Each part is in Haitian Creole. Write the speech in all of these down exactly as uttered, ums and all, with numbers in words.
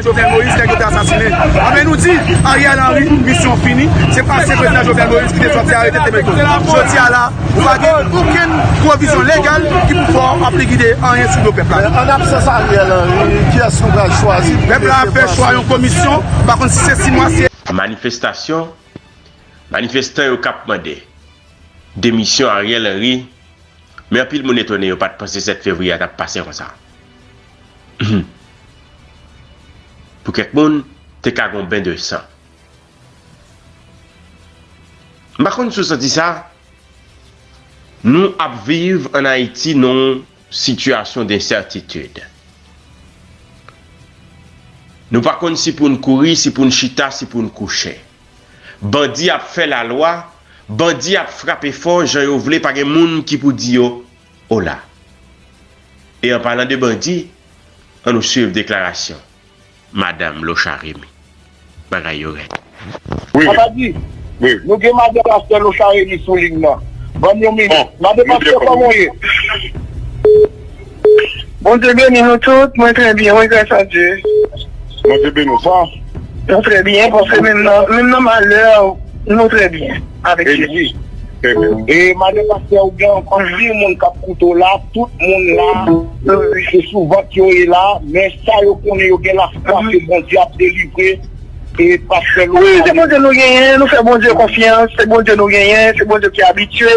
Prezidan Jovenel Moïse, nèg yo te asasinen. Anben, nou di, Ariel Henry, misyon fini. Se pase prezidan Jovenel Moïse ki te sòti arete Temerco. Jodi a la, ou pa gen okenn pwovizyon legal ki pou fè w ap ligide anyen sou do pèp la. An absans Ariel Henry, kiyès nou pral chwazi pou Pèp la ap fè chwa yon komisyon, m pa konn si se sis mwa, si Manifestasyon, manifestan yo k ap mande demisyon Ariel Henry, men anpil moun etone yo pa t panse sèt fevriye a t ap pase konsa. Pou kèk moun, te ka gon ben de san. M pa konn si w santi sa, nou ap viv ann Ayiti nan yon sitiyasyon densètitid. Nou pa konn si pou n kouri, si pou n chita, si pou n kouche. Bandi ap fè lalwa, bandi ap frape fò jan yo vle, pa gen moun ki pou di yo ola. E an palan de bandi, ann nou swiv deklarasyon Madanm Locha Remy. Bagay yo rèd. Wi. Sa pa di, wi, nou gen madan pastè Locha Remy sou liy nan. Ban m yon minit. Bon, madan pastè, kòman w ye? Bondye beni nou tout, mwen trè byen, wi, gras a Dye. Bondye beni w. Bon. Nou trè byen, paske menm nan, menm nan malè, nou trè byen avèk Jezi. Amen. E madan pastè, ou gen anpil moun k ap koute w la, tout moun la, se sou vant yo ye la, men sa yo konnen, yo gen lafwa ke Bondye ap delivre, e pastè Louis. Wi, se Bondye nou genyen, nou fè Bondye konfyans, se Bondye nou genyen, se Bondye ki abitye,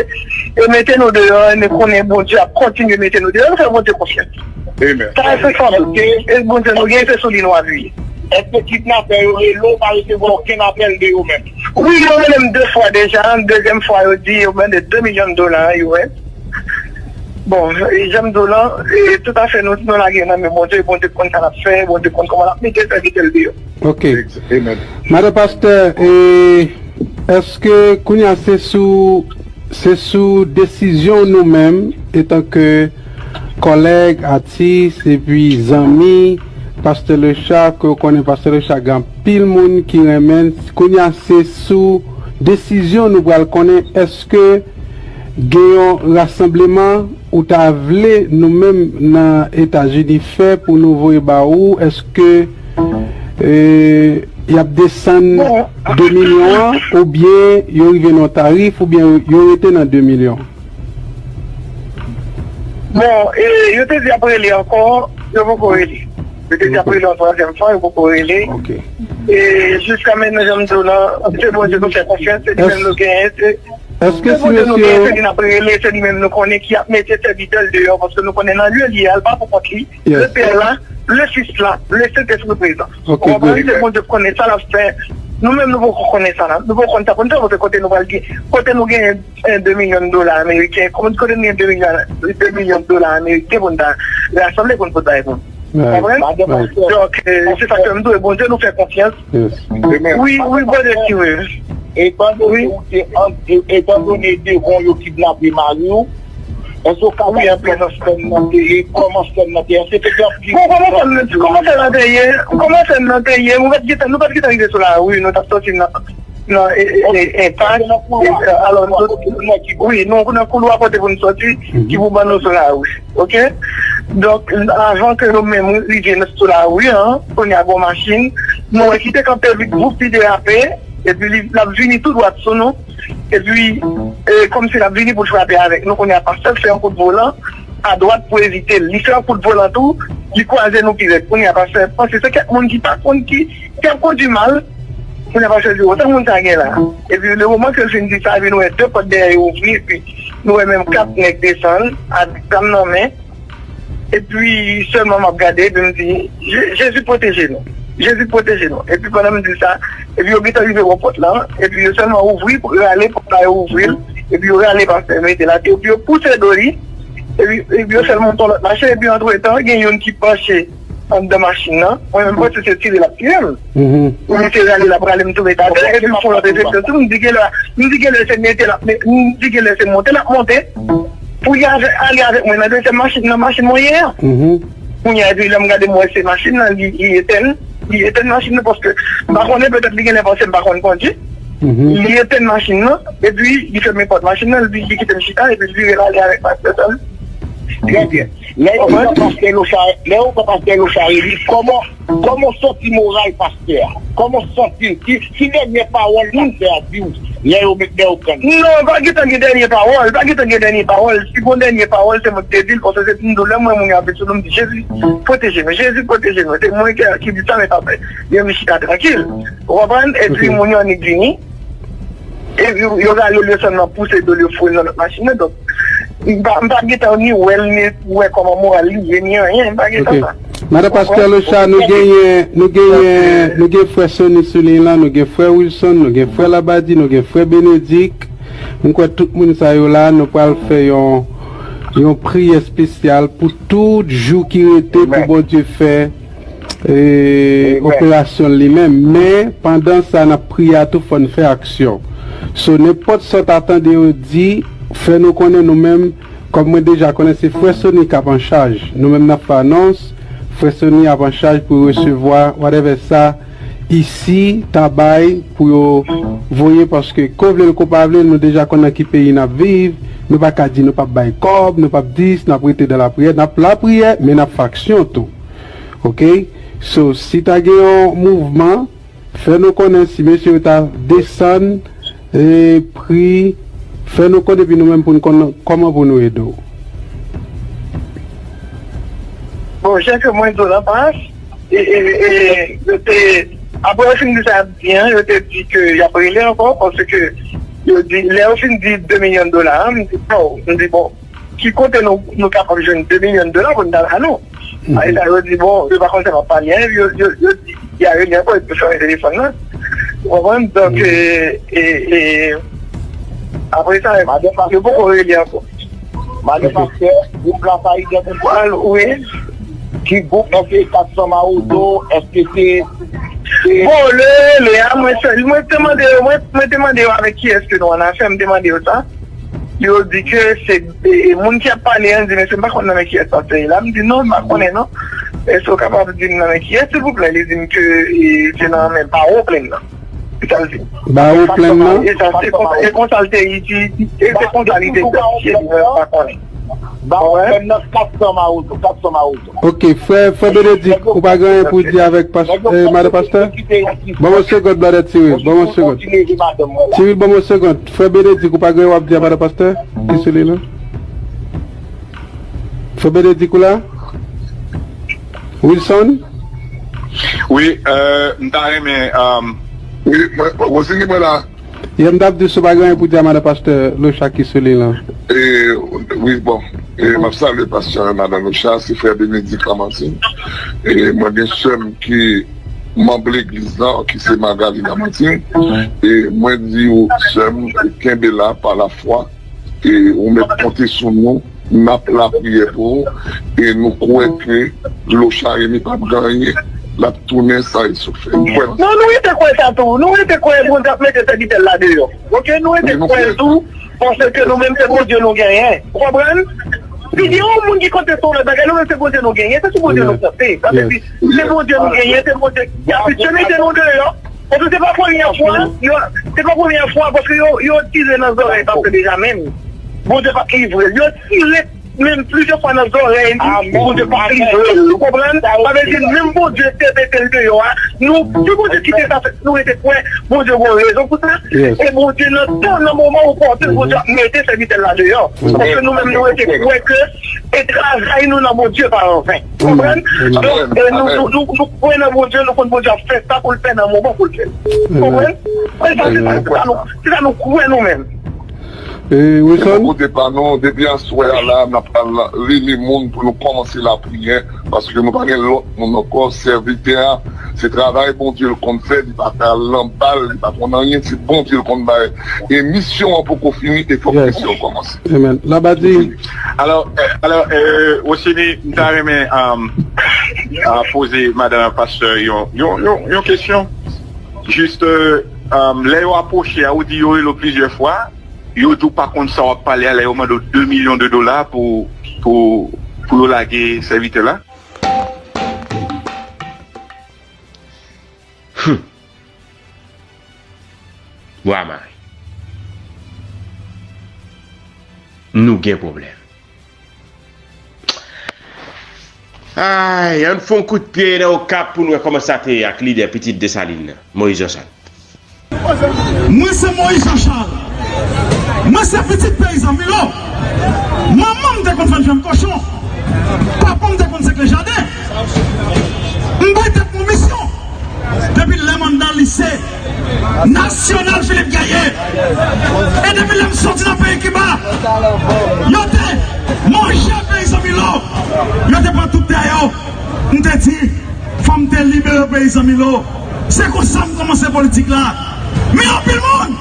e mete nou deyò, e nou konnen Bondye ap kontinye mete nou deyò, nou fè Bondye konfyans. Amen. Sa se fòs, e Bondye nou genyen, se sou li nou apiye. Èske kidnapè yo rele w, pa resevwa okenn apèl de yo menm? Wi, yo rele m de fwa deja. Dezyèm fwa, yo di yo mande de milyon dola U S. Bon, e jan m di w lan, e toutafè nou, nou lage nan men Bondye, Bondye konn sa l ap fè, Bondye konn kòman l ap mete sèvitè l deyò. Ok. Amen. Madan pastè, e èske kounye a se sou, se sou desizyon nou menm, etanke kòlèg, atis, epi zanmi, pastè Lecha, ke w konnen pastè Lecha gen anpil moun ki renmen l. Kounye a, se sou desizyon nou pral konnen èske gen yon rasanbleman ou ta vle nou menm nan Etazini fè pou nou voye ba ou, èske, e, y ap desann de milyon an, oubyen yo rive nan yon tarif, oubyen yo rete nan de milyon? Bon, e, yo te di ap rele ankò, yo poko rele. Yo te di ap rele yon twazyèm fwa, yo poko rele. Ok. E jiska mentnan, jan m di w lan, se Bondye nou fè konfyans, se li menm nou genyen, se, èske se si Bondye nou genyen, se li n ap rele, se li menm nou konnen ki ap mete sèvitè l deyò, paske nou konnen nan lye li ye a, l pa pou kont li. Yes. Le Pè la, le Fis la, le Sentespri prezan. Ok, ou konprann? Se Bondye k konnen sa l ap fè. Nou menm, nou poko konnen sa, non. Nou poko konn sa pou n fè, paske kote nou pral gen, kote nou genyen, e, de milyon dola ameriken, kote nou gen de milyon, de milyon dola ameriken pou n ta rasanble pou n pot bay moun. Right, right. Donk, e, se sa k fè m di w, Bondye nou fè konfyans. Yes. Wi, wi, Bondye ki wi. Etandone ou te an, e, etandone devan yo kidnape mari w, èske w ka di kòman sèn nan te ye, kòman sèn nan te ye? Èske te gen anpil... Bon, kòman sèn nan, kòman sèn nan te ye? Kòman sèn nan te ye? Nou pa t gentan, nou pa t gentan rive sou lari, nou t ap sòti nan, nan, e, e, e, enpas. Alò, nou, wi, nou nan koulwa kote pou nou sòti, ki pou ban nou sou lari. Ok? Donk, avan ke nou menm rive sou lari an, kounye a gon machin, nou wè ki te kanpe vit, voup, li derape, epi li, l ap vini tou dwat sou nou, epi, e, kòmsi l ap vini pou l frape avèk nou, kounye a pastè fè yon kout volan adwat pou evite l. Li fè yon kout volan tou, li kwaze nou pi rèd. Kounye a pastè panse se kèk moun ki pa konn ki, ki ap kondui mal. Kounye a pastè di, "Otan moun sa gen la." Epi, le moman ke l fin di sa, epi nou wè de pòt dèyè yo ouvri, epi nou wè menm kat nèg desann avèk zam nan men. Epi sèlman m ap gade, epi m di, "Je-, Jezi pwoteje nou. Jezi pwoteje nou." Epi pandan m di sa, epi yo gentan rive bò pòt lan, epi yo sèlman ouvri, rale pòt la, yo ouvri l, epi yo rale pastè yo mete l atè, epi yo pouse do li, epi, epi yo fè l monte yon lòt machin, epi antretan, gen youn ki panche anndan machin nan, mwen menm m panse se tire l ap tire m. Pou li te rale l ap rale m tou ret atè, epi m fè yon lòt refleksyon tou, m di genlè, m di genlè se mete l ap me-, m di genlè se monte l ap monte. Pou li avè-, ale avèk mwen nan dezyèm machin, nan machin mwen ye a. Kounye a, epi lè m gade m wè se machin nan, li, li etèn, li etèn machin nan, paske m pa konnen, petèt li genlè panse m pa konn kondui. Li etenn machin nan, epi li fèmen pòt machin nan, li, li kite m chita, epi l vire l ale avèk pastè sa. Trè byen. Lè yo pran pastè Locha, lè yo pran pastè Locha Remy, kòman, kòman w santi moral pastè a? Kòman w santi l? Ki, ki dènye pawòl pastè a di w lè yo met, lè yo pran l? Non, pa gentan gen dènye pawòl, pa gentan gen dènye pawòl. Si gon dènye pawòl, se mwen ki te di l, paske se pou m di w, lè m wè moun yo ap vin sou nou, m di, Jezi, pwoteje nou, Jezi, pwoteje nou. Se mwen ki, ki di sa, men pastè, gen m chita trankil. Ou konprann? Epi moun yo annik vini. E yo, yo rale lesann nan pouse do l, yo foure l nan lòt machin nan. Donk, m pa, m pa gentan ni wè l, ni wè kòman moral li ye, ni anyen. M pa gentan sa. Madan Pastè Locha, nou genyen, nou genyen, nou gen frè Sony sou liy lan, nou gen frè Wilson, nou gen frè Labadi, nou gen frè Benedik. M kwè tout moun sa yo la, nou pral fè yon, yon priyè espesyal pou tout jou ki rete pou Bondye fè e, operasyon li menm. Men, pandan sa n ap priye a tou, fò n fè aksyon. So, nenpòt sa w ta tande yo di, fè nou konnen nou menm, kòm mwen deja konnen se frè Sony k ap an chaj. Nou menm n ap fè anons, frè Sony ap an chaj pou resevwa whatever sa isi ta bay pou yo voye, paske ko vle l ko pa vle l, nou deja konn nan ki peyi n ap viv, nou pa ka di nou p ap bay kòb, nou p ap dis, n ap rete dan lapriyè, n ap lapriyè, men n ap fè aksyon tou. Ok? So, si ta gen yon mouvman, fè nou konnen si mesye yo ta desann, e, pri, fè nou konnen epi nou menm pou n konn kòman pou nou ede w. Bon, jan ke mwen di w lan pas, e, e, e, yo te, apre yo fin di sa y ap di an, yo te di ke y ap rele ankò, paske yo di, lè yo fin di de milyon dola an, m di, oh, m di, bon, ki kote nou, nou kapab jwenn de milyon dola pou n ta ba nou? Apre sa, yo di, bon, yo pa konn sa m ap pale an, yo, yo, yo di, y a rele ankò, epi yo fèmen telefòn nan. Ou konprann? Donk, e, e, e, apre sa, yo poko rele ankò. Madan Pastè, gwoup la pa idantifye. Al, wi. Ki gwoup, èske se Kat San Mawozo, èske se, se Bon, le rele a, mwen sèl, mwen te mande yo, mwen, mwen te mande yo avèk kiyès ke nou an afè, m te mande yo sa. Yo di ke se, e, moun ki ap pale an, di, "Mesye, m pa konn nan men kiyès pastè ye la." M di, "Non, m pa konnen non. Èske w kapab di m nan men kiyès, silvouplè?" Li di m ke, e, se nan men Bawo Plenn nan. Se sa l di m. Bawo Plenn nan? E sa, se konsa, e konsa l te iti, e se konsa li te idantifye li, mwen pa konnen. Bawo Plenn nan, Kat San Mawozo, Kat San Mawozo. Ok, frè, frè Benedik, ou pa gen anyen pou w di avèk pas-, eh, madan pastè? Ban m yon segond, brother Cyril, ban m yon segond. Cyril, ban m yon segond. Frè Benedik, ou pa gen anyen w ap di a madan pastè? Ki sou li la? Frè Benedik ou la? Wilson? Wi, euh, m ta renmen, euh, Wi, mwen, Rosini, mwen la. Yè m t ap di si w pa gen anyen pou di a madan pastè Locha ki sou liy lan. E, wi, bon. E, m ap salye pastè, madan Locha, se frè Benedik Lamartine. E, mwen gen sè m ki manm legliz lan, ki se Magalie Lamartine. E, mwen di w, sè m, kenbe la pa lafwa. E, ou mèt konte sou nou. N ap lapriyè pou ou, e nou kwè ke Locha Remy p ap gen anyen, l ap tounen san e soufle. Nou kwè. Non, nou rete kwè sa tou. Nou rete kwè Bondye ap mete sèvitè l la deyò. Ok, nou rete kwè l tou, paske nou menm se Bondye nou genyen. Ou konprann? Si gen yon moun ki konte sou lòt bagay, nou menm se Bondye nou genyen, se sou Bondye nou konte. Sa vle di, se Bondye nou genyen, se Bondye ki abitye mete nou deyò. Paske se pa premyè fwa, yo, se pa premyè fwa, paske yo, yo tire nan zòrèy pastè Benjamin. Bondye p ap livre l. Yo tire menm plizyè fwa nan zòrèy li, Bondye p ap livre l. Ou konprann? Sa vle di, menm Bondye te mete l deyò a, nou, si Bondye kite sa fèt, nou rete kwè, Bondye gen rezon pou sa. E Bondye nan tan, nan moman opòtin, Bondye ap mete sèvitè l la deyò. Paske nou menm, nou rete kwè ke e travay nou nan Bondye pa anven. Konprann? Donk, e nou, nou, nou, nou kwè nan Bondye, nou konn Bondye ap fè sa pou l fè nan moman pou l fè l. Konprann? E sa, se sa, se sa nou, se sa nou kwè nou menm. E, Wilson? Bò kote pa nou, depi aswè a la, n ap pral rele moun pou nou kòmanse lapriyè, paske nou pa gen lòt moun ankò. Sèvitè a, se travay Bondye l konn fè, li pa ka al nan bal, li pa konn anyen, se Bondye l konn bay. E misyon an poko fini, e fòk misyon an kòmanse. Amen. Labadi. Alò, eh, alò, eh, Rosini, m ta renmen, um, ah, poze madanm pastè yon, yon, yon, yon kesyon. Jis, eh, um, lè yo apwoche a, ou di yo rele w plizyè fwa, yo di w pa konn sa w ap pale a, lè yo mande w de milyon de dola pou, pou, pou yo lage sèvitè la. Hmm. Bwa mare. Nou gen pwoblèm. Ay, ann fè yon kout pye nan Okap pou n wè kòman sa te ye ak lidè pitit Desalin nan, Moyiz Janchal. Mwen se Moyiz Janchal. Mwen se pitit peyizan Milo. Manman m te konn vann vyann kochon. Papa m te konn sekle jaden. M bay tèt mwen misyon. Depi lè m anndan lise nasyonal Philippe Guerrier, e depi lè m soti nan peyi Kiba, yo te manje peyizan Milo, yo te pran tout tè yo. M te di, fò m te libere peyizan Milo. Se konsa m kòmanse politik la. Men anpil moun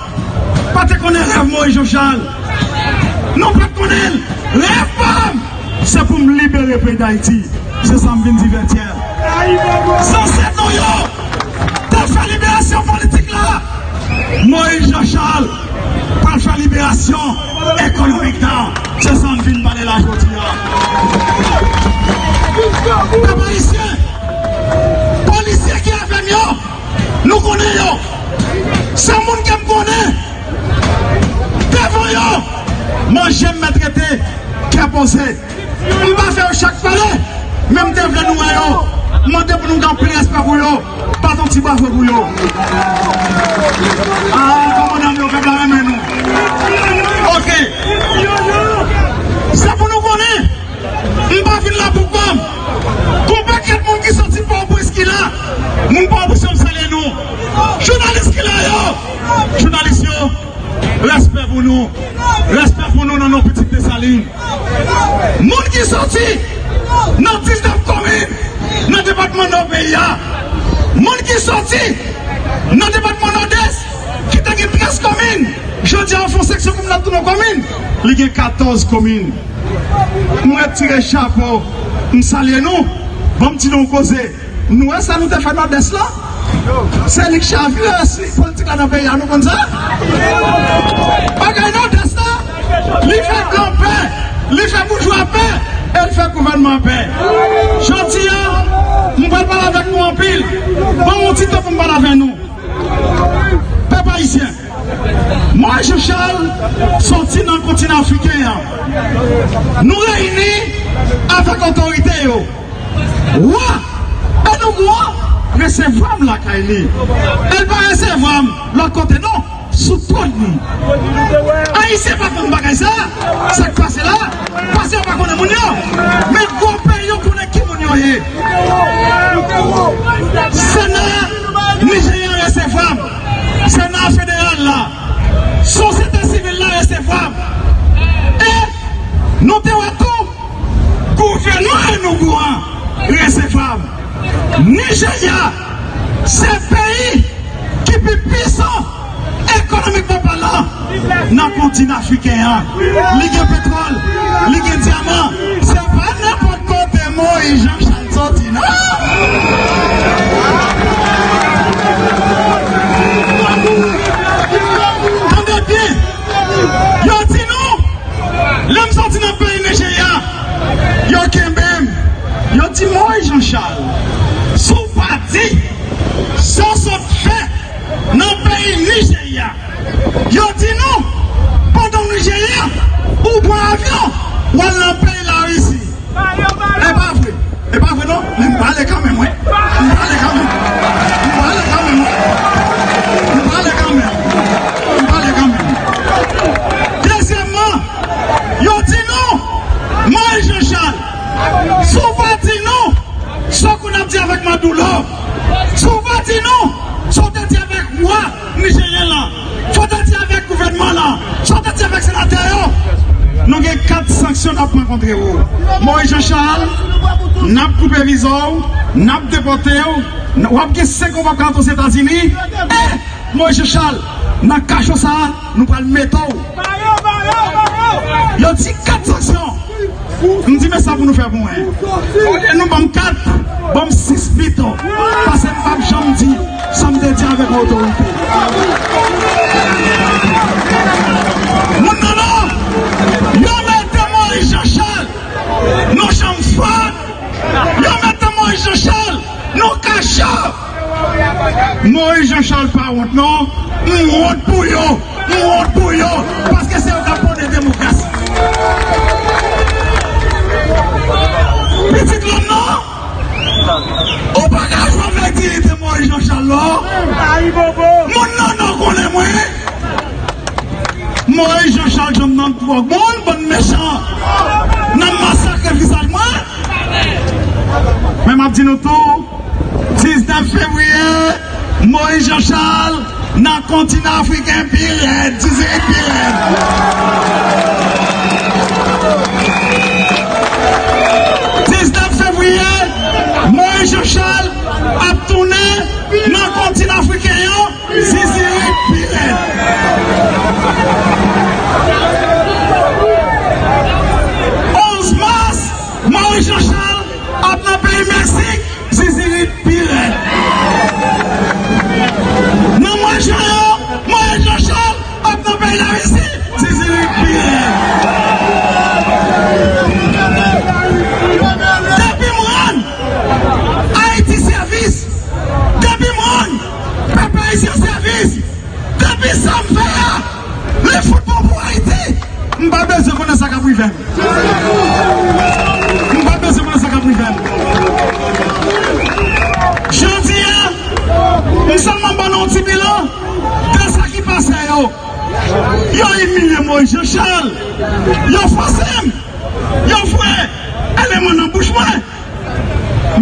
pa te konnen rèv Moyiz Janchal. Nou pa t konnen l. Rèv pa m, se pou m libere peyi Dayiti. Se sa m vin di Vètyè. Zansèt nou yo te fè liberasyon politik la. Moyiz Janchal pral fè liberasyon ekonomik la. Se sa n vin pale la jodi a. Pèp ayisyen, polisye ki avè m yo, nou konnen yo. Se moun ke m konnen. Devan yo, manje m mèt rete, kè poze. M pa fè yo chak pale, men m te vle nou wè yo. M mande pou nou gen anpil respè pou yo. Bat yon ti bravo pou yo. Ah, kòmandan m yo, pèp la renmen nou. Oke. Se pou nou konnen, m pa vin la pou kò m. Gon pakèt moun ki soti Pòtoprens ki la. Moun Pòtoprens yo, m salye nou. Jounalis ki la yo, jounalis yo, respè pou nou. Respè pou nou nan non pitit Desalin. Moun ki soti nan diznèf komin nan depatman Nò peyi a. Moun ki soti nan depatman Nòdès, ki te gen trèz komin, jodi a, yon fon seksyon komin ap tounen yon komin. Li gen katòz komin. M retire chapo, m salye nou. Ban m di nou yon koze. Nou wè sa nou te fè Nòdès la? Se li k chavire si politik la nan peyi a, nou konn sa? Bagay Nòdès la, li fè blan pè, li fè boujwa pè, e li fè gouvènman pè. Jodi a, m pral pale avèk nou anpil. Ban m yon ti tan pou m pale avè nou. Pèp ayisyen, Moyiz Janchal soti nan kontinan afriken an. Nou reyini avèk otorite yo. Wa, e nou gwo, resevwa m lakay li. E l pa resevwa m lòt kote non, sou twòn li. Ayisyen pa konn bagay sa. Sa k pase la? Pase yo pa konnen moun yo. Men gwo peyi yo konnen ki moun yo ye. Sena Nijeryen an resevwa m. Sena federal la. Sosyete sivil la resevwa m. E nou te wè tou, gouvènman Enugu an resevwa m. Nijerya se peyi ki pi pwisan ekonomikman palan nan kontinan afriken an. Li gen petwòl, li gen dyaman. Se pa nenpòt kote Moyiz Janchal soti non. Tande byen, yo di nou, lè m soti nan peyi Nijerya, yo kenbe m. Yo di, Moyiz Janchal, si w pa di sa w sot fè nan peyi Nijerya, yo di nou, pandan w Nijerya, ou pran avyon, w al nan peyi Larisi. E pa vre. E pa vre non. Men m prale kanmenm, wi. M prale kanmenm. M prale kanmenm, wi. M prale kanmenm. M prale kanmenm. Dezyèmman, yo di nou, Moyiz Janchal, si w pa di nou sa w konn ap di avèk Maduro, si w pa di nou sa w te di avèk wa Nijeryen lan, sa w te di avèk gouvènman lan, sa w te di avèk senatè yo, nou gen kat sanksyon n ap pran kont ou. Moyiz Janchal, n ap koupe viza w, n ap depòte w, n- w ap gen senk an w ap ka antre Ozetazini. E Moyiz Janchal, nan kacho sa a, nou pral mete w. Yo di kat sanksyon. M di, men sa pou nou fè pou mwen. Olye nou ban m kat, ban m sis pito. Paske m p ap janm di sa m te di avèk otorite. Moun nan non, yo mete Moyiz Janchal nan chanm fwad. Yo mete Moyiz Janchal nan kacho. Moyiz Janchal pa wont non. M wont pou yo. Moyiz Jan Chal jwenn nan twòp moun, bann mechan. N ap masakre vizaj mwen. Men m ap di nou tou, diznèf fevriye, Moyiz Jan Chal nan kontinan afriken pi rèd, Zizirit pi rèd. Diznèf fevriye, Moyiz Jan Chal ap tounen nan kontinan afriken an, Zizirit pi rèd. Onz mas, Moyiz Jan Chal ap nan peyi Meksik, Zizirit pi rèd. Nan mwa jen yo, Moyiz Jan Chal ap nan peyi Larisi, Zizirit pi rèd. Depi m rann Ayiti sèvis, depi m rann pèp ayisyen sèvis, depi sa m fè a, li fout bon pou Ayiti, m pa bezwen konnen sa k ap rive m. M pa bezwen konnen sa k ap rive m. Jodi a, m sèlman ban nou yon ti bilan de sa ki pase yo. Yo imilye Moyiz Jan Chal. Yo fòse m. Yo foure eleman nan bouch mwen.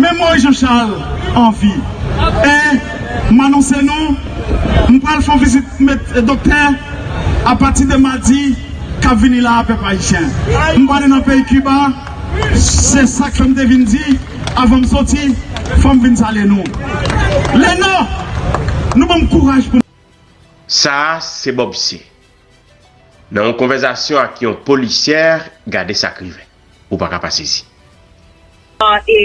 Men Moyiz Jan Chal an vi. E m anonse nou, m pral fè yon vizit med-, doktè apati de madi k ap vini la a, pèp ayisyen. M prale nan peyi Kiba. Se sa k fè m te vin di, avan m soti, fò m vin salye nou. Lenò, nou ban m kouraj pou Sa a se Bob C. Nan yon konvèsasyon ak yon polisyè, gade sa k rive. Ou pa ka pa sezi. E,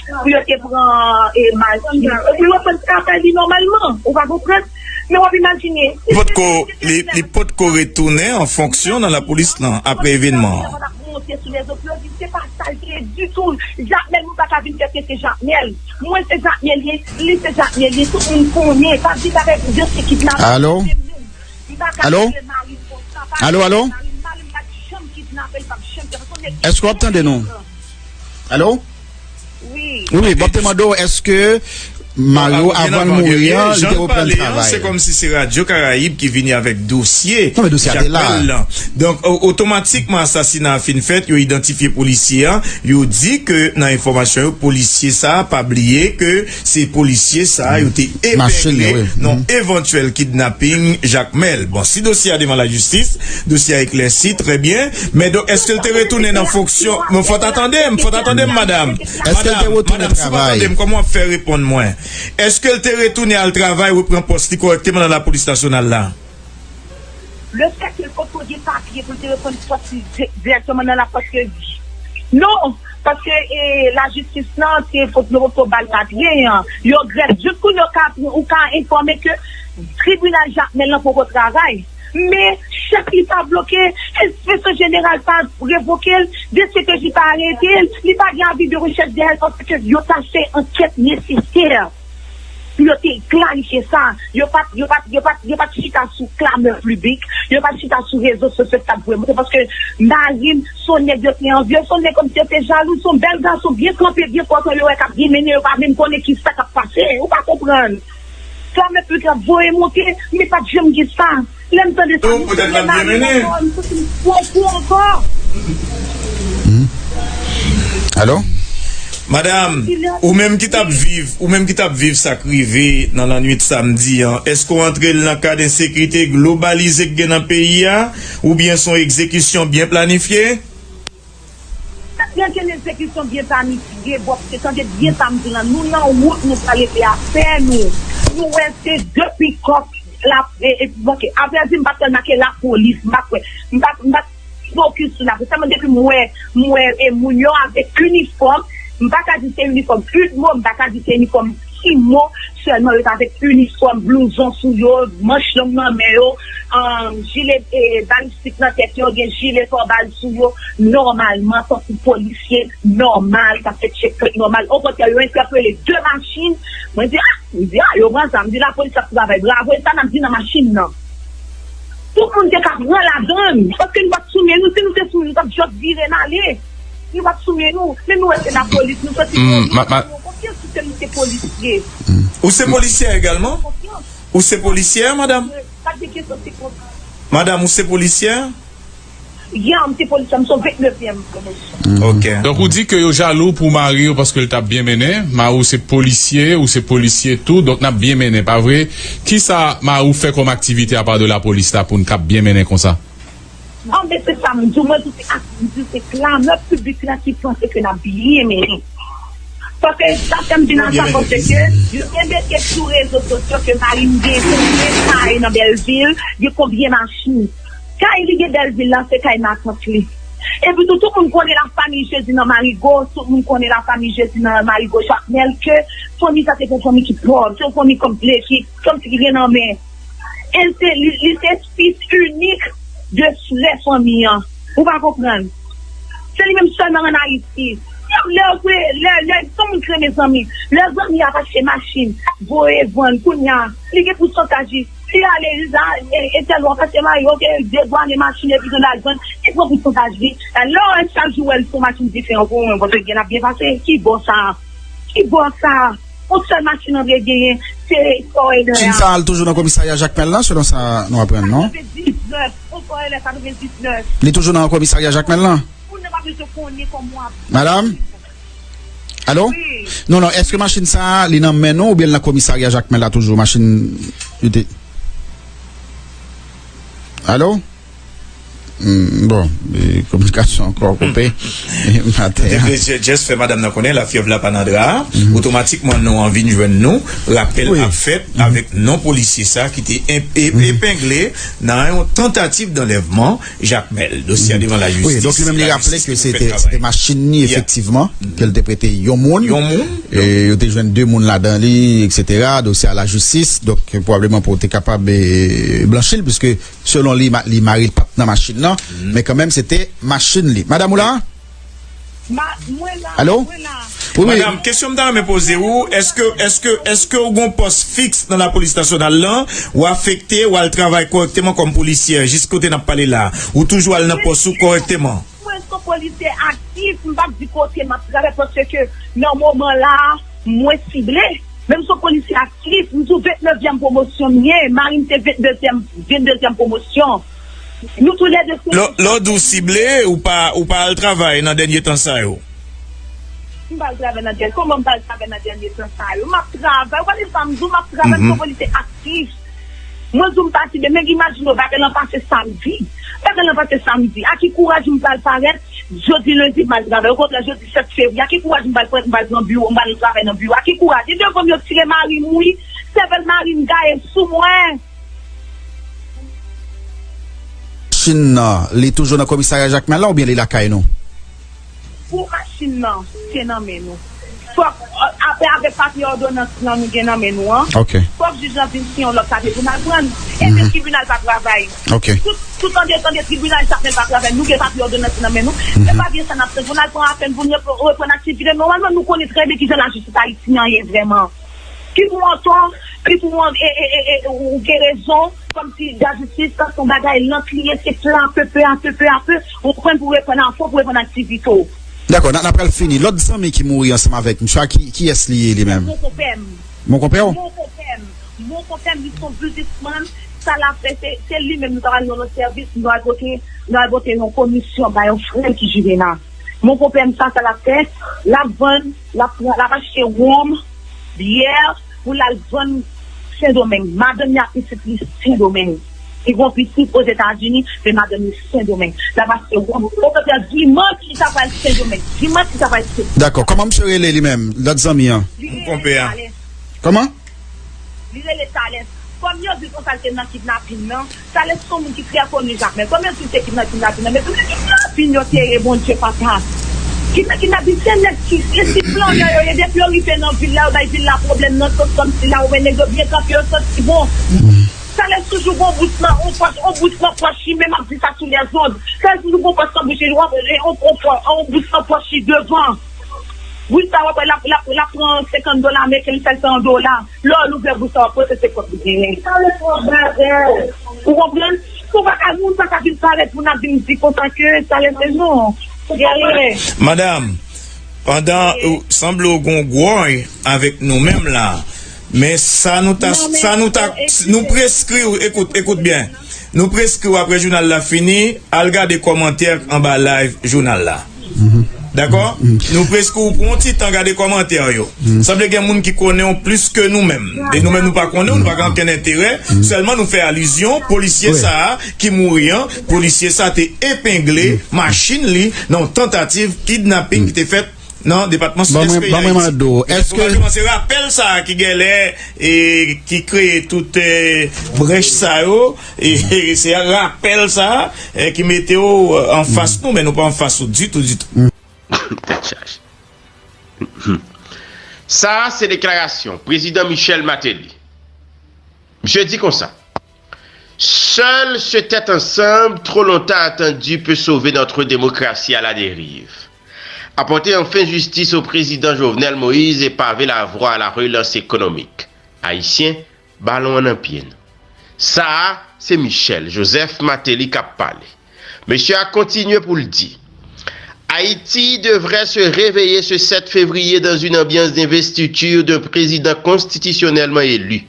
pou yo te pran, e, Martine, e pou yo reprann travay li nòmalman. Ou pa konprann? Men w ap imajine. Li potko, li, li potko retounen an fonksyon nan lapolis lan apre evènman an. Monte sou rezo pou yo di se pa sa l te ye ditou. Jakmèl, nou pa ka vin fè ke se Jakmèl. Mwen se Jakmèl ye, li se Jakmèl ye, tout moun konnen. Pa vin avèk dosye kidnapin. Alo? Alo? Alo, alo? Èske w ap tande nou? Alo? Wi. Wi, wi, m ap te mande w, èske Mario, avan l mouri an, li te reprann travay? Se kòmsi se Radyo Karayib ki vini avèk dosye. Non, men dosye a te la. Jakmèl lan. Donk, o-, otomatikman asasina a fin fèt, yo idantifye polisye a, yo di ke nan enfòmasyon yo, polisye sa a, pa bliye ke se polisye sa a, yo te epengle nan yon evantyèl kidnaping Jakmèl. Bon, si dosye a devan lajistis, dosye a eklèsi, trè byen. Men donk, èske l te retounen nan fonksyon? Men fò w ta tande m, fò w ta tande m, madanm. Èske l te retounen travay? Madanm, madanm, si w pa tande m, kòman w ap fè reponn mwen? Èske l te retounen al travay, reprann pòs li kòrèkteman nan lapolis nasyonal la? Le fèt ke l potko gen papye pou l te reprann pòs li di-, dirèkteman nan la, paske, non, paske, e, lajistis lan te pot-, yo potko ba l papye an. Yo grèt jis kounye a, ou ka, ou ka enfòme ke tribinal Jakmèl lan poko travay. Men chèf li pa bloke, enspeksyon jeneral pa revoke l, D C P J pa arete l, li pa gen avi de rechèch dèyè l paske yo ta fè ankèt nesesè pou yo te klarifye sa. Yo pa t, yo pa t, yo pa t, yo pa t chita sou klamè piblik, yo pa t chita sou rezo sosyo k t ap voye monte, paske mari m, se yon nèg yo te anvi, se yon nèg kòmsi yo te jalou, se yon bèl gason, byen kanpe, byen pòtan, yo wè k ap byen mennen, yo pa menm konnen ki sa k ap pase. Ou pa konprann. Klamè piblik la voye monte, men pa t janm gen sa. Lè m tande sa, m kriye mari m ankò, m santi m twò gwo ankò. Alo? Madanm, ou menm ki t ap viv, ou menm ki t ap viv sa k rive nan lannwit samdi an, èske w antre l nan kad ensekirite globalize k gen nan peyi a, oubyen se yon egzekisyon byen planifye? Gen, gen egzekisyon byen planifye, Bòb, se tande byen sa m di lan. Nou nan wout, nou pral rete afè nou. Nou wè se de pikòp la, e, e, bon, ok, avrèdi, m pa t wè make lapolis, m pa t wè, m pa, m pa t fokis sou lapolis. Sèlman depi m wè, m wè, e, moun yo avèk inifòm, m pa ka di se inifòm UDMO, m pa ka di se inifòm Timo, sèlman yo t avèk inifòm, blouzon sou yo, manch long nan men yo, um, jile, e, balistik nan tèt yo, gen jile pabal sou yo, nòmalman, tankou polisye nòmal, k ap fè tchek plent nòmal. Okontrè, yo entèpele de machin. Mwen di, a, mwen di, a, yo pran sa. Mwen di, lapolis ap travay. Bravo, e sa n ap di nan machin nan. Tout moun te ka pran ladann, paske nou pa t sou men nou. Si nou te sou men nou, nou t ap jis vire n ale. Nou pa t sou men nou. Men nou wè se lapolis, nou santi nou, nou fè nou konfyans, si se nou se polisye. Ou se polisyè egalman? Ou se polisyè, madanm? Pa gen kesyon se konsa. Madanm, ou se polisyè? Ya, m se polisyè, m se yon vennnevyèm pwomosyon. Ok. Donk, ou di ke yo jalou pou mari w paske l t ap byen mennen. Mari w se polisye, ou se polisye tou, donk n ap byen mennen, pa vre? Kisa mari w fè kòm aktivite apa de lapolis la pou n k ap byen mennen konsa? An, men se sa m di w, mwen di w se ak-, m di w se klamè piblik la ki panse ke n ap byen mennen. Paske sa fè m vin a sa, paske yo te mete sou rezo sosyo ke mari m gen konbyen kay nan Bèlvil, gen konbyen machin. Kay li gen Bèlvil la, se kay matant li. Epi tou, tout moun konnen lafanmi Jezi nan Marigo, tout moun konnen lafanmi Jezi nan Marigo Jakmèl, ke fanmi sa te yon fanmi ki pòv, se yon fanmi konplè, ki, kòmsi ki gen nan men. E se, li, li se fis inik de lè fanmi an. Ou pa konprann? Se li menm sèlman ann Ayiti. Lè, lè, lè, lè, tout moun ki renmen zanmi. Lè zanmi ap achte machin, voye vann, kounye a, li gen pousantaj li. Li ale, li la, e, e tèl lwa pase mari, ok, dedwane machin, epi tou l al vann, li pran pousantaj li. Lè w wè chak jou wè l sou machin diferan pou mwen, paske gen ap byen pase. Ki bò sa? Ki bò sa? Yon sèl machin Andre genyen, se Foreigner a. Machin sa a, l toujou nan komisarya Jakmèl la, selon sa nou aprann, non? Katrevendiznèf, yon Foreigner katrevendiznèf. Li toujou nan komisarya Jakmèl la? Moun nan pa bezwen konnen kòman w ap. Madam? Alo? Wi. Non, non, èske machin sa a, li nan men nou oubyen l nan komisarya Jakmèl la toujou? Machin, yo te. Alo? Hmm, bon, e, kominikasyon ankò koupe maten an. Te vle just fè madanm nan konnen lafyèv la pa nan dra a. Otomatikman, non an vin jwenn nou. Rapèl ap fèt avèk non polisye sa ki te en-, e-, epengle nan yon tantativ d'anlèvman Jakmèl. Dosye a devan lajistis. Wi, donk li menm li raple ke se te, se te machin li efektivman, ke l te prete yon moun. Yon moun. E yo te jwenn de moun ladan li, etsetera. Dosye a lajistis, donk pwobableman pou te kapab, e, blanchi l, piske selon li, ma-, li mari l pa t nan machin nan, men kanmenm se te machin li. Madanm ou la? Ma-, mwen la, alo? Mwen la. Wi, wi. Madanm, kesyon m ta renmen poze ou, èske, èske, èske ou gon pòs fiks nan lapolis nasyonal lan, ou afekte, ou al travay kòrèkteman kòm polisyè, jis kote n ap pale la, ou toujou al nan pòs ou kòrèkteman? Mwen se yon polisye aktif, m p ap di kote m ap travay paske nan moman la, mwen sible. Men m se yon polisye aktif, m sou vennnevyèm pwomosyon m ye, mari m se venndezyèm, venndezyèm pwomosyon. Nou toulède se. Lè, lè w di w sible, ou pa, ou pa al travay nan dènye tan sa yo? M pa al travay nan dènye, kòman m pa al travay nan dènye tan sa yo? M ap travay, ou pa tande sa m di w, m ap travay, m se yon polisye aktif. Mwen di w m pa sible, men imajine w, bagay lan pase samdi. Bagay lan pase samdi. A ki kouraj m pral parèt jodi lendi m al travay? Okontrè, jodi sèt fevriye, a ki kouraj m pral pran, m pral pran biwo, m pral travay nan biwo? A ki kouraj? E devan m yo tire mari m, wi. Sèvèl mari m gaye sou mwen. Machin nan, li toujou nan komisarya Jakmèl la oubyen li lakay nou? Pou machin nan, se nan men nou. Fòk, apre avèk papye òdonans lan nou gen nan men nou an, fòk jij lan vin siyen yon lòt papye pou n al pran l. Epi tribinal pa travay. Tout, tout an detan de tribinal, sa fè l pa travay. Nou gen papye òdonans nan men nou. Se papye sa n ap tann pou n al pran apèn pou n reprann aktivite. Nòmalman, nou konnen trè byen kijan lajistis ayisyen an ye vrèman. Pi pou w antò, pi pou w an-, e, e, e, e, ou gen rezon, kòmsi lajistis, sa se yon bagay lant li ye, se pe a pe, pe a pe, pe a pe, ou konprann, pou w reprann afè w, pou w reprann aktivite w. Dakò, n a, n a pral fini. Lòt zanmi ki mouri ansanm avèk misye a, ki, kiyès li ye li menm? Mon konpè m. Mon konpè w? Mon konpè m. Mon konpè m, li se yon biznismann. Sa l ap fè, se, se li menm nou ta pral nan lòt sèvis, nou al pote, nou al pote yon komisyon ba yon frè l ki Jivena. Mon konpè m sa, sa l ap fè, l ap vann, l ap pran, l ap achte wonm, byè, pou l al vann Sendomeng. Madanm li ak pitit li Sendomeng. Li gon pitit Ozetazini, men madanm li Sendomeng. L ap achte wonm. Okontrè, dimanch li ta pral Sendomeng. Dimanch li ta pral Sendomeng. Dakò. Kòman misye rele li menm, lòt zanmi an? Li rele Talès. Kòman? Li rele Talès. Kòm yo di konsa l te nan kidnapin nan, Talès se yon moun ki trè koni Jakmèl. Kòm yo di l te nan kidnapin nan, men se kidnapin yo te ye, Bondye papa. Kidna-, kidnapin se nèg ki, se ti flannè yo ye. Depi yo rive nan vil la, yo bay vil la pwoblèm nan sans kòmsi la, ou wè nèg yo byen kanpe, yo santi bon. Talès toujou gon bous nan, on pòch, on bous nan pòch li, men m ap di sa sou lèzond. Talès toujou gon pòch nan bouch li, on, on, on, on bous nan pòch li devan. Wi, sa w ap wè, l ap, l ap, l ap pran senkant dola ameriken, li fè l fè an dola. Lè w louvè bouch la, w ap wè se se kòb li genyen. Ou konprann? Pou pa ka, moun pa ka vin parèt pou n ap vin di konsa ke sa lè se non. Ou konprann? Madanm, pandan ou sanble w gon gwòy avèk nou menm la, men sa nou ta, sa nou ta, nou preskri w, ekout, ekout byen. Nou preskri w apre jounal la fini, al gade kòmantè k anba live jounal la. Dakò? Nou preskri w pou yon ti tan gade kòmantè yo. Sanble gen moun ki konnen w plis ke nou menm. E nou menm nou pa konnen w, nou pa gen okenn enterè. Sèlman nou fè alizyon, polisye sa a ki mouri an, polisye sa a te epengle machin li nan yon tantativ kidnaping ki te fèt nan depatman Sidès peyi Dayiti. Ban mwen mande w, èske... Probableman se rapèl sa a ki genlè e ki kreye tout e, brèch sa yo, e se rapèl sa a e, ki mete w anfas nou, men nou pa anfas ou ditou, ditou. Tèt chaje. Sa a se deklarasyon prezidan Michel Martelly. Misye di konsa: Seul se tête ensemble, trop longtemps attendu, peut sauver notre démocratie à la dérive. Apporter enfin justice au président Jovenel Moïse et paver la voie à la relance économique. Ayisyen, balon an nan pye nou. Sa a, se Michel Joseph Martelly k ap pale. Mesye a kontinye pou l di: Haïti devrait se réveiller ce sept février dans une ambiance d'investiture d'un président constitutionnellement élu.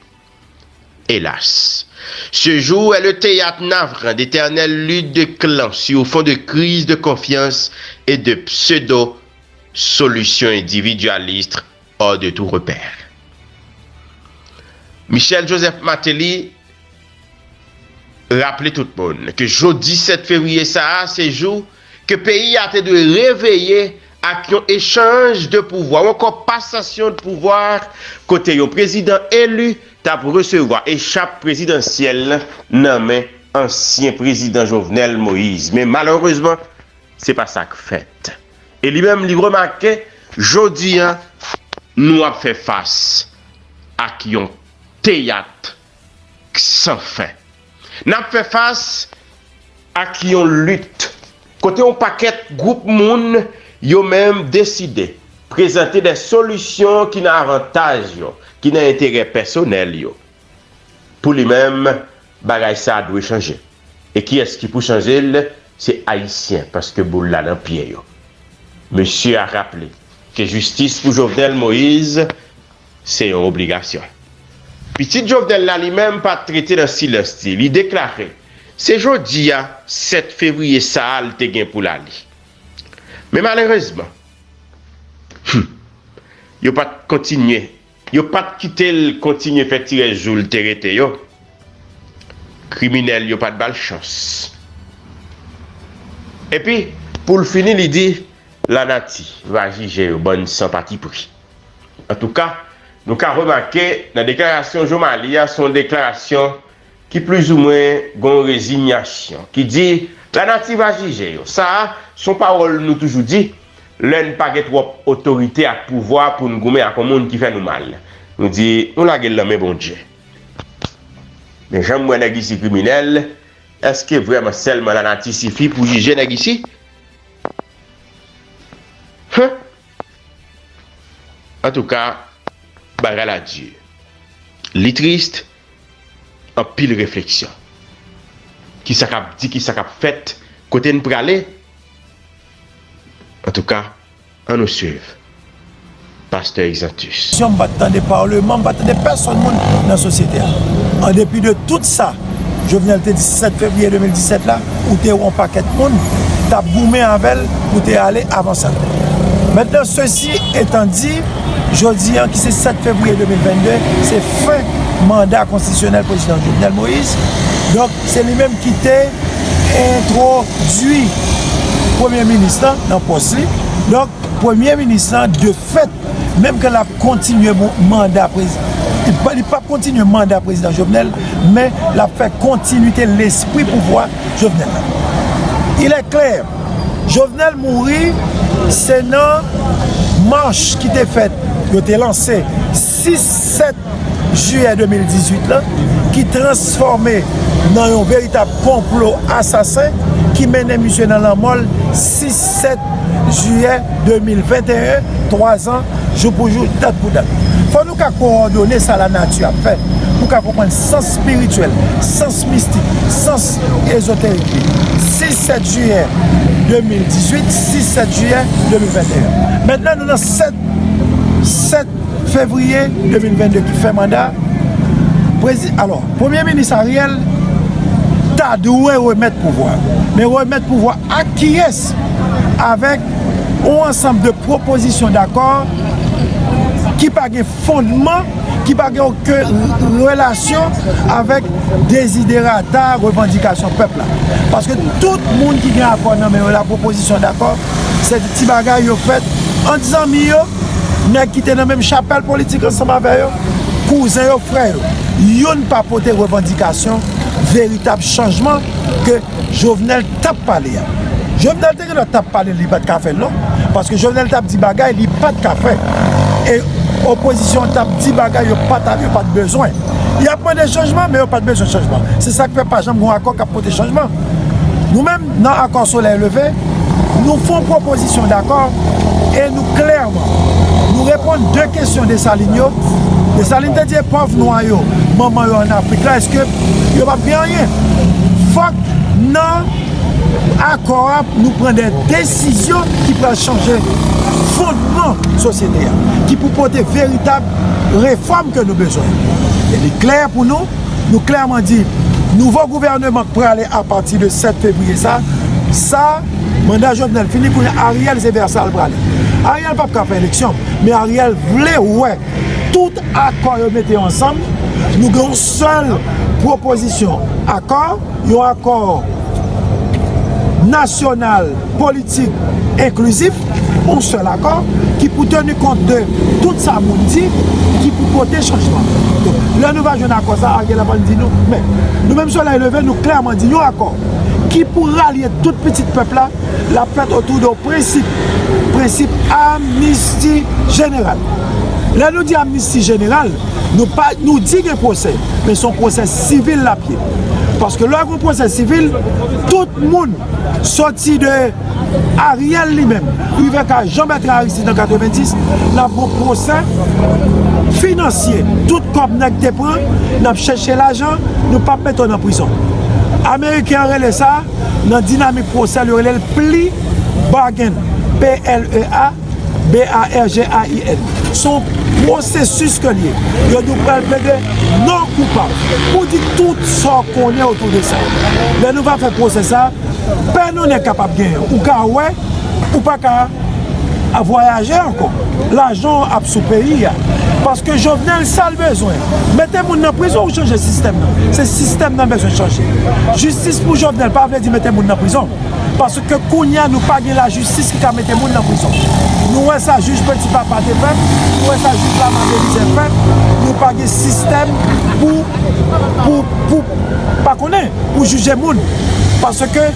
Hélas, ce jour est le théâtre navrant d'éternelles luttes de clans sur fond de crise de confiance et de pseudo-solutions individualistes hors de tout repère. Michel Joseph Martelly raple tout moun ke jodi sèt fevriye sa a, se jou ke peyi a te dwe reveye ak yon echanj de pouvwa, ou ankò pasasyon de pouvwa, kote yon prezidan eli t ap resevwa echap prezidansyèl nan men ansyen prezidan Jovenel Moïse. Men malerezman, se pa sa k fèt. E li menm, li remake, jodi a, nou ap fè fas ak yon teyat san fen. N ap fè fas ak yon lit kote yon pakèt gwoup moun, yo menm, deside prezante de solisyon ki nan avantaj yo, ki nan enterè pèsonèl yo. Pou li menm, bagay sa a dwe chanje. E kiyès ki pou chanje l? Se Ayisyen, paske boul la nan pye yo. Mesye a raple ke jistis pou Jovenel Moïse se yon obligasyon. Pitit Jovenel la, li menm, pa t rete nan silans li. Li deklare se jodi a, sèt fevriye sa a, l te gen pou l ale. Men malerezman, hmm, yo pa t kontinye, yo pa t kite l kontinye fè ti rès jou l te rete yo. Kriminèl yo pa t ba l chans. Epi, pou l fini, li di, lanati va jije yo, bann san patipri. Antouka, nou ka remake nan deklarasyon Jomaly a, se yon deklarasyon ki plizoumwen gen yon rezinyasyon, ki di, lanati va jije yo. Sa a, se yon pawòl nou toujou di, lè n pa gen twòp otorite ak pouvwa pou n goumen ak yon moun ki fè nou mal. Nou di, nou lage l nan men Bondye. Men jan m wè nèg isi kriminèl, èske vrèman sèlman lanati sifi pou jije nèg isi? Hen? Antouka, bagay la di. Li tris, anpil refleksyon. Kisa k ap di, kisa k ap fèt, kote n prale? Antouka, ann nou swiv Pastè Exantus. M pa t tande paleman, m pa t tande pèsonn moun nan sosyete a. An depi de tout sa, Jovenel te di sèt fevriye de mil disèt la, ou te wè yon pakèt moun t ap goumen avè l pou te ale avan sa. Mentnan, sesi etan di, jodi a, ki se sèt fevriye de mil vennde, se fen manda konstitisyonèl prezidan Jovenel Moïse. Donk, se li menm ki te entwodui premye minis lan nan pòs li. Donk, premye minis lan, de fèt, menm ke l ap kontinye mo-, manda prezi-, li p-, li p ap kontinye manda prezidan Jovenel, men l ap fè kontinite lespri pouvwa Jovenel la. Il est clair, Jovenel mouri, se nan mach ki te fèt, yo te lanse sis sèt jiyè de mil dizuit la, ki transfòme nan yon veritab konplo asasen ki mennen misye nan lanmò l sis sèt jiyè de mil venteyen, twa zan, jou pou jou, dat pou dat. Fò nou ka kowòdone sa lanati ap fè pou ka konprann sans espirityèl, sans mistik, sans ezoterik li. Sis sèt jiyè de mil dizuit, sis sèt jiyè de mil venteyen. Mentnan, nou nan sèt, sèt fevriye de mil vennde ki fen manda prezi-, alò, premye minis Ariel pa dwe remèt pouvwa. Men remèt pouvwa ak kiyès? Avèk yon ansanm de pwopozisyon dakò ki pa gen fondman, ki pa gen okenn relasyon avèk deziderata, revandikasyon pèp la. Paske tout moun ki gen akò nan men yo la, pwopozisyon dakò, se ti bagay yo fèt ant zanmi yo, nèg ki te nan menm chapèl politik ansanm avè yo, kouzen yo, frè yo. Youn pa pote revandikasyon veritab chanjman ke Jovenel t ap pale a. Jovenel te genlè t ap pale, li pa t ka fè l non. Paske Jovenel t ap di bagay, li pa t ka fè. E opozisyon t ap di bagay, yo pa t, yo pa t bezwen. Y ap mande chanjman, men yo pa t bezwen chanjman. Se sa k fè pa janm gen akò k ap pote chanjman. Nou menm, nan Akò Solèy Leve, nou fè yon pwopozisyon dakò e nou klèman, nou reponn de kesyon Desalin yo. Desalin te di, e pòv nwa yo, manman yo ann Afrik la, èske yo p ap gen anyen? Fòk nan akò a, nou pran de desizyon ki pral chanje fondman sosyete a, ki pou pote veritab refòm ke nou bezwen. E li klè pou nou, nou klèman di, nouvo gouvèneman k prale apati de sèt fevriye sa, sa, manda Jovenel fini, kounye a Ariel se vè sa l prale. Ariel p ap ka fè eleksyon, men Ariel vle wè tout akò yo mete yo ansanm, nou gen yon sèl pwopozisyon akò, yon akò nasyonal politik enklizif, yon sèl akò ki pou teni kont de tout sa moun di, ki pou pote chanjman. Donk, lè nou va jwenn akò sa, Ariel ap ann di nou, men nou menm Solèy Leve, nou klèman di yon akò ki pou ralye tout pitit pèp la, l ap fèt otou de prensip, prensip amnisti jeneral. Lè nou di amnisti jeneral, nou pa, nou di gen pwosè, men se yon pwosè sivil l ap ye. Paske lè w gen pwosè sivil, tout moun soti de Ariel li menm, rive ka Jean Bertrand Aristide an katrevenndis, n ap gen pwosè finansye. Tout kòb nèg te pran, n ap chèche lajan, nou p ap mete w nan prizon. Ameriken an rele sa, nan dinamik pwosè l, yo rele l plea bargain, P L E A B A R G A I N. Se yon pwosesis ke l ye. Yo di w pral plede non koupab. Pou di tout sa w konnen otou de sa. Lè nou va fè pwosè sa, pè nou nèg kapab genyen. Ou ka wè, ou pa ka a vwayaje ankò. Lajan w ap sou peyi a. Paske Jovenel sa l bezwen. Mete moun nan prizon ou chanje sistèm nan. Se sistèm nan bezwen chanje. Jistis pou Jovenel pa vle di mete moun nan prizon. Paske kounye a nou pa gen lajistis ki ka mete moun nan prizon. Nou wè sa jij Petit Papa te fè, nou wè sa jij Lamarre Elisée fè, nou pa gen sistèm pou, pou, pou, pa konnen, pou jije moun. Paske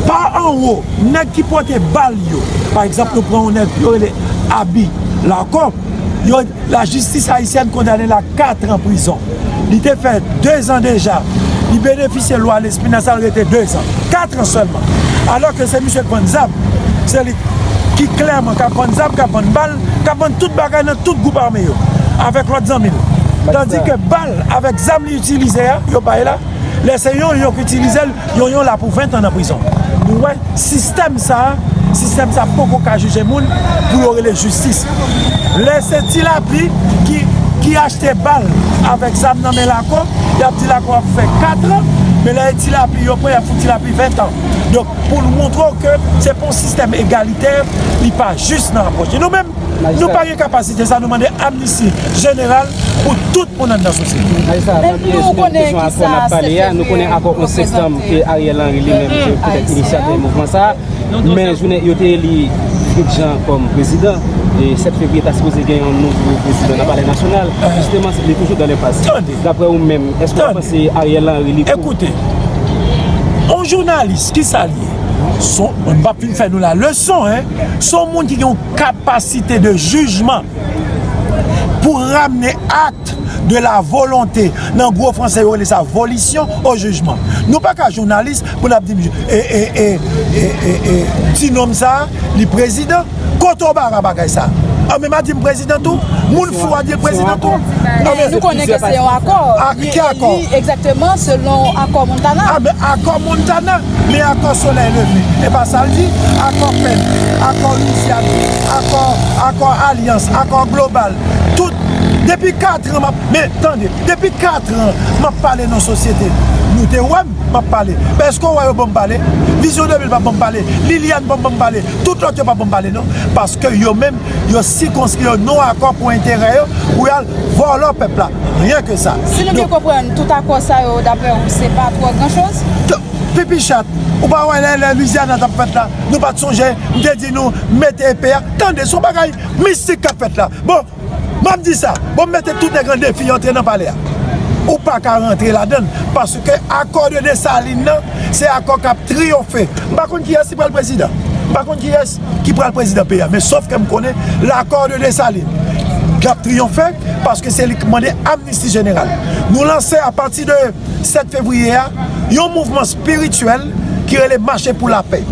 pa anwo, nèg ki pote bal yo, pa egzanp, nou pran yon nèg yo rele Abi Lacombe, yo, lajistis ayisyèn kondane l a kat an prizon. Li te fè dezan deja. Li benefisye lwa Lespinasse, l rete dezan. Kat an sèlman. Alò ke se misye k vann zam. Se li ki klèman k ap vann zam, k ap vann bal, k ap vann tout bagay nan tout gwoup ame yo. Avèk lòt zanmi l. Tandi ke bal avèk zam li itilize a, yo bay la, lè se yon, yon k itilize l, yon, yon la pou ven tan nan prizon. Nou wè, sistèm sa, sistèm sa poko ka jije moun pou yo rele jistis. Lè se Ti Lapli ki, ki achte bal avèk zam nan men Lacombe, y ap di Lacombe ap fè kat an, men lè e Ti Lapli yo pran, y ap fout Ti Lapli ven tan. Donk, pou l montre w ke se pa yon sistèm egalitè, li pa jis nan apwòch li. Nou menm, nou pa gen kapasite sa, nou mande amnisti jeneral pou tout moun anndan sosyete. Majistra, nan kesyon akò n ap pale a, nou konnen akò onz septanm ke Ariel Henry li menm te petèt inisyatè mouvman sa a, men jounen yo te eli Fritz Jean kòm prezidan, e sèt fevriye ta sipoze gen yon nouvo prezidan nan Palè Nasyonal. Jisteman, li toujou dan lenpas. Daprè ou menm, èske w panse Ariel Henry li pou... Ekoute, yon jounalis, kisa l ye? Son, mwen m p ap vin fè nou la leson, en. Se yon moun ki gen yon kapasite de jijman pou ramne akt de la volonte, nan gwo franse yo rele sa volition au jugement. Nou pa ka jounalis pou n ap di m, e, e, e, e, e, e, ti nonm sa, li prezidan. Kote w bara bagay sa? An menm a di m prezidan tou? Moun fou a di l prezidan tou? An men, nou konnen ke se yon akò. A, ki akò? Egzakteman selon akò Montana. A, men akò Montana, men akò Solèy Leve. E pa sa l di, akò pèn, akò Louisiane, akò, akò alyans, akò global. Tout, depi kat an, m ap, men tande, depi kat an, m ap pale nan sosyete. Ou te wè m, m ap pale. Men èske w wè yo ban m pale? Vizyon de mil pa ban m pale. Liliane pa ban m pale. Tout lòt yo pa ban m pale, non. Paske yo menm, yo sikonskri yo non akò pou enterè yo, pou y al vòlò pèp la. Ryen ke sa. Si nou byen konprann, tout akò sa yo, daprè ou, se pa twò gran choz? Pipi chat, ou pa wè lè, lè Louisiana t ap fèt la, nou pa t sonje, m te di nou, mete epe a. Tande, se yon bagay mistik k ap fèt la. Bon, m ap di sa. Bon, m mete tout nèg an defi antre nan palè a. Ou pa ka rantre ladan l, paske akò de Desalin nan, se akò k ap triyonfe. M pa konn kiyès ki pral prezidan. M pa konn kiyès ki pral prezidan peyi a. Men sòf ke m konnen, lakò de Desalin k ap triyonfe, paske se li k mande amnisti jeneral. Nou lanse apati de sèt fevriye a, yon mouvman espirityèl ki rele Mache pou Lapè.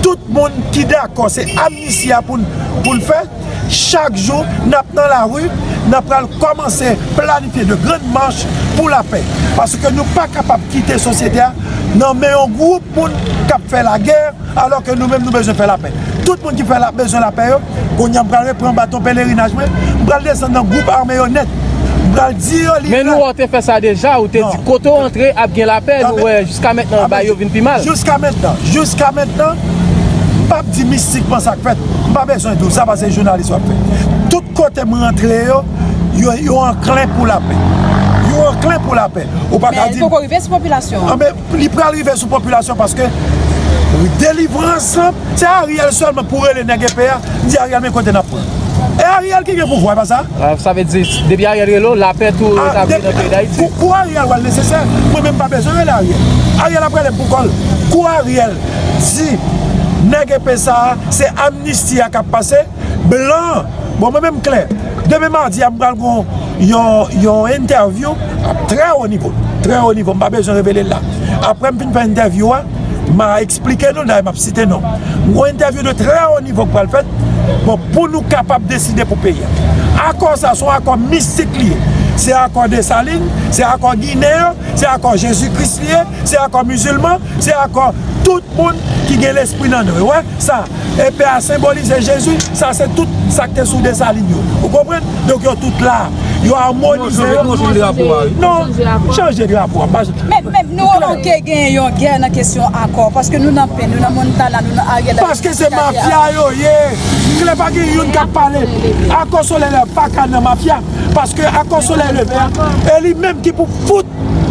Tout moun ki dakò, se amnisti a pou n, pou n fè. Chak jou, n ap nan lari, n ap pral kòmanse planifye de grann mach pou lapè. Paske nou pa kapab kite sosyete a nan men yon gwoup moun k ap fè lagè, alò ke nou menm nou bezwen fè lapè. Tout moun ki fè la, bezwen lapè yo, kounye a m pral reprann baton pelerinaj mwen, m pral desann nan gwoup ame yo nèt. M pral di yo li... Men nou wè w te fè sa deja, ou te di kote w antre ap gen lapè, nou wè jiska mentnan bagay yo vin pi mal. Jiska mentnan, jiska mentnan, m p ap di mistikman sa k fèt. M pa bezwen di w sa paske jounalis w ap fè. Tout kote m rantre yo, yo, yo anklen pou lapè. Yo anklen pou lapè. Ou pa ka di m. Men li poko rive sou popilasyon an. Anben, li pral rive sou popilasyon paske delivrans lan, se Ariel sèlman pou rele nèg epe a, di Ariel men kote n ap pran. E Ariel ki gen pouvwa, e pa sa? Ah, sa vle di, depi Ariel rele w, lapè tou retabli nan peyi Dayiti. Kou, kou Ariel pral nesesè, mwen menm m pa bezwen rele Ariel. Ariel ap rele m pou kò l. Kou Ariel di nèg epe sa a, se amnisti a k ap pase, blan. Bon, mwen menm klè. Demen madi a, m pral gon yon, yon entèvyou a trè wo nivo. Trè wo nivo. M pa bezwen revele l la. Apre m fin fè entèvyou a, m a eksplike nou, dayè m ap site non. M gon entèvyou de trè wo nivo k pral fèt. Bon, pou nou kapab deside pou peyi a. Akò sa, se yon akò mistik li ye. Se akò Desalin, se akò Ginen an, se akò Jezi Kris li ye, se akò mizilman, se akò tout moun ki gen lespri nan nou yo. Wè sa, epe a senbolize Jezi, sa se tout sa k te sou Desalin yo. Ou konprann? Donk yo tout la. Yo amonize yo. Nou chanje drapo a, wi. Non, chanje drapo a. Men, men nou remake gen yon gè nan kesyon akò, paske nou nan pen, nou nan Montana, nou nan Ariel. Paske se mafya yo ye. Klè pa gen youn k ap pale. Akò Solèy la pa ka nan mafya. Paske akò Solèy leve a, e li menm ki pou fout,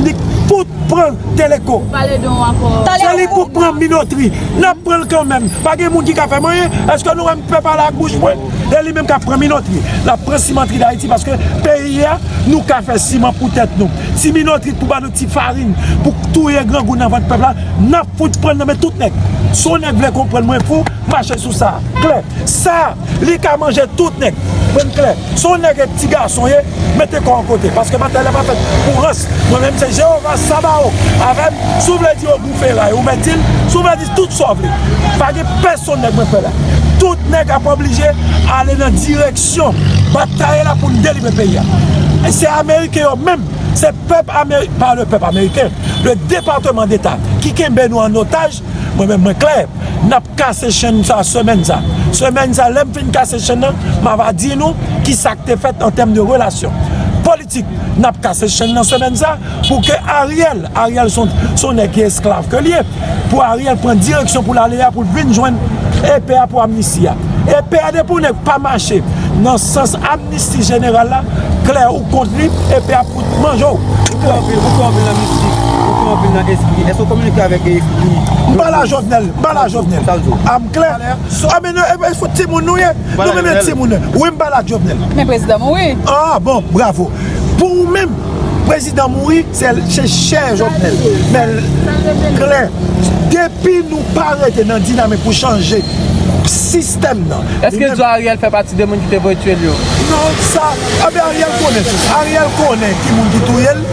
li fout pran Teleko. Se li pou pran Minotri. N ap pran l kanmenm. Pa gen moun ki ka fè m anyen. Èske nou wè m fè pale ak bouch mwen? E li menm k ap pran Minotri. L ap pran Simantri Dayiti paske peyi a, nou ka fè siman pou tèt nou. Ti Minotri pou ba nou ti farin, pou touye grangou nan vant pèp la, n ap fout pran l nan men tout nèg. Si yon nèg vle konprann mwen fou, mache sou sa. Klè. Sa, li ka manje tout nèg. Mwen klè. Si yon nèg e ti gason ye, mete kò w kote. Paske batay la pa fèt pou rans. Mwen menm se Jewova Sabawo avè m. Si w vle di yo boufe ray, ou mèt di l. Si w vle di tout sa w vle. Pa gen pèsonn nèg mwen pè la. Tout nèg ap oblije ale nan direksyon batay la pou n delivre peyi a. E se Ameriken yo menm, se pèp Ameri-, pa le pèp ameriken, le Departman Deta ki kenbe nou an otaj. Mwen menm, mwen klè. N ap kase chenn sa semèn sa. Semèn sa, lè m fin kase chenn nan, m a va di nou ki sa k te fèt an tèm de relasyon politik. N ap kase chenn nan semèn sa pou ke Ariel, Ariel se yon, se yon nèg ki esklav ke l ye, pou Ariel pran direksyon pou l ale a, pou l vin jwenn epe a pou amnisti a. Epe a depi yon nèg pa mache nan sans amnisti jeneral la, klè ou kont li, epe a pou manje w. Ou kwè anpil, ou kwè anpil nan mistik, ou kwè anpil nan espri. Èske w kominike avèk espri? M pale a Jovenel, m pale a Jovenel. Sa l di w? A m klè? A men non, e, e, fout timoun nou ye. Nou renmen timoun. Wi, m pale ak Jovenel. Men prezidan mouri. Ah, bon, bravo. Pou ou menm, prezidan mouri, se, se chè Jovenel. Men klè, depi nou pa rete nan dinamik pou chanje sistèm nan. Èske Jovenel fè pati de moun ki te voye tye l yo? Non, sa, anben Ariel konnen. Ariel konnen ki moun ki touye l.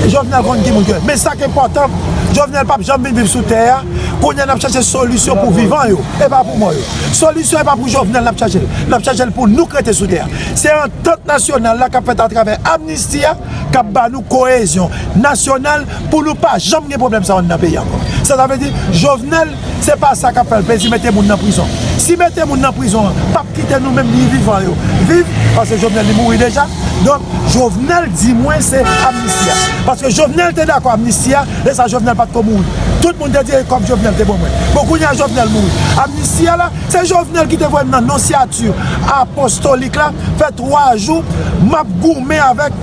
Jovenel konn ki moun ki touye l. Men sa k enpòtan, Jovenel p ap janm vin viv sou tè a. Kounye a n ap chache solisyon pou vivan yo, e pa pou mò yo. Solisyon e pa pou Jovenel n ap chache l. N ap chache l pou nou k rete sou tè a. Se antant nasyonal la k ap fèt atravè amnisti a k ap ba nou koyezyon nasyonal pou nou pa janm gen pwoblèm sa yo nan peyi a ankò. Sa ta vle di, Jovenel, se pa sa k ap fè l plezi mete moun nan prizon. Si mete moun nan prizon an p ap kite nou menm ni vivan yo viv, Paske Jovenel li mouri deja. Donk, Jovenel di mwen se amnisti a. Paske Jovenel te dakò amnisti a, lè sa Jovenel pa t ko mouri. Tout moun te di e kòb Jovenel te ban mwen. Bon, kounye a Jovenel mouri. Amnisti a la, se Jovenel ki te voye m nan nonsyati apostolik la, fè twa jou, m ap goumen avèk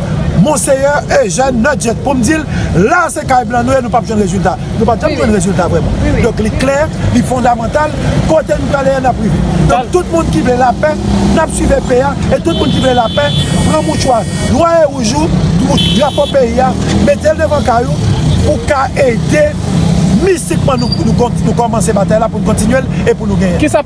Monseyè Eugène Nugent pou m di l, la se kay blan nou ye, nou p ap jwenn rezilta. Nou pa t janm jwenn rezilta vrèman. Donk, li klè, li fondamantal, kote nou prale a, n ap rive. Donk, tout moun ki vle lapè, n ap swiv epe a, e tout moun ki vle lapè, pran mouchwa nwa e wouj ou, drapo peyi a, mete l devan kay ou, pou ka ede mistikman nou, nou, nou kòmanse batay la, pou n kontinye l e pou nou genyen.